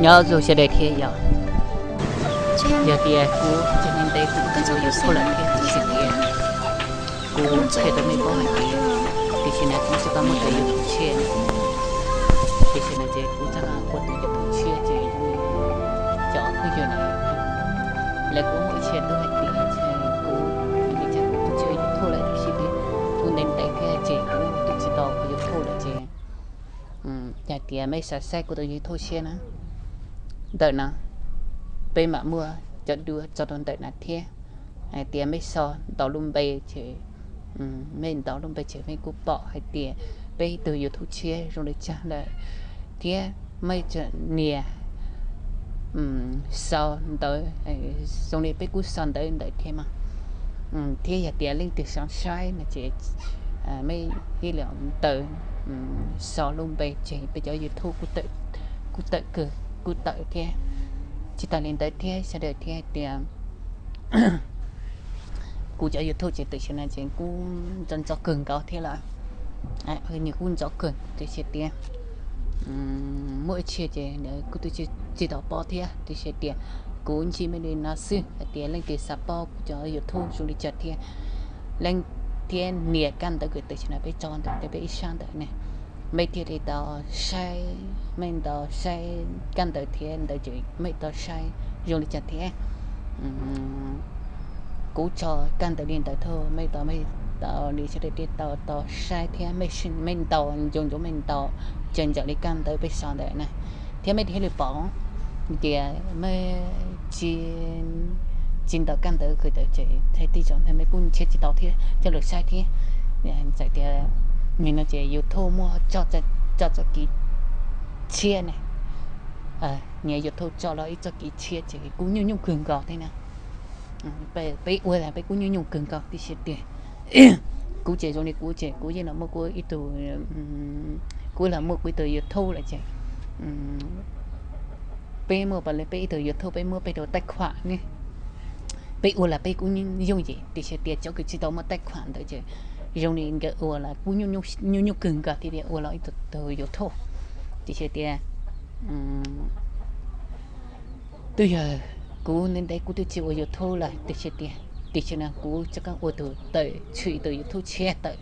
Nyob zoo sawv daws thiab yom. Yog tias kuv tseem ntev kuv tsis ua YouTube lawm thiab tiam sis tias kuv qhia rau nej paub hais tias, tiam sis no kuv tsis tau muaj tus YouTube tshiab, tiam sis no ces kuv txoj ua tus YouTube tshiab ces cov phooj ywg na, lawv kuj muaj ib txhia tub hais tias kuv, kuv tsis ua YouTube lawm tiam sis tias kuv ntev ntev thiab ces kuv twb tsis tau ua YouTube lawm ces yog tias mej xav saib kuv tus YouTube tshiab na, ntawm no peb mam muaj cov duab tso rau ntawm no thiab. Hais tias mej sau ntau lub npe ces, mej ntau lub npe ces mej kuj pom hais tias peb tus YouTube tshiab zoo li cas lawm, thiab mej nias sau ntawv zoo li peb kuj sau ntawv ntawm thiab mas. Thiab yog tias leej twg xav saib no ces mej ib los ntawd sau lub npe ces peb cov YouTube kuj tawm, kuj tawm kawg, kuj tawm thiab. Tsis tas li ntawd thiab sawv daws thiab hais tias kuv cov YouTube ces tam sim no ces kuj ntxov ntxov kawg nkaus thiab lawm. Nws kuj ntxov kawg tiam sis tias muaj ib txhia ces kuj twb tsis tau paub thiab tiam sis tias kuv ntsib mej li no xwb hais tias leej twg xav paub kuv cov YouTube zoo li cas thiab, leej thiab nias kab ntawv kws tam sim no peb tso ntawm peb ib sab ntawm ne, mej thiaj li tau saib, mej tau saib kab ntawv thiab ntawd ces mej tau saib zoo li cas thiab. Kuv tso kab ntawv li ntawd thaum mej tau, mej tau li sawv daws thiaj tau tau saib thiab mej ntaus nco nco mej ntaus tseem ntawm li kab ntawv peb sau ntawm na, thiab mej thiaj li pom tias mej tsis ntaus kab ntawv kws tawm ces thaum tib zoo ntawd mej kuj nrhiav tsis tau thiab coj lug saib thiab. Txawm tias nim no ces YouTube muaj txoj kev tshiab ne, nyias YouTube tso los ib txoj kev tshiab ces kuj nyuaj nyuaj kawg nkaus thiab na. Peb ua peb kuj nyuaj nyuaj kawg nkaus tiam sis tias kuv ces zoo li kuv ces kuv yeej los muaj kuv ib tug, kuv los muaj kuv ib tug YouTube lawm ces peb muaj pab li peb ib tug YouTube peb muab peb tus taij khuam ne, peb ua los peb kuj yooj yim tiam sis tias cov kws tsis tau muaj taij khuam ntawd ces zoo li nkawd ua los kuj nyuaj nyuaj kawg nkaus thiab tias ua los ib tug YouTube. Tiam sis tias twb yog kuv ntev ntev kuv twb tsis ua YouTube lawm tiam sis tias, tiam sis no kuv rov qab ua tus tawm tshwm tus YouTube tshiab tawm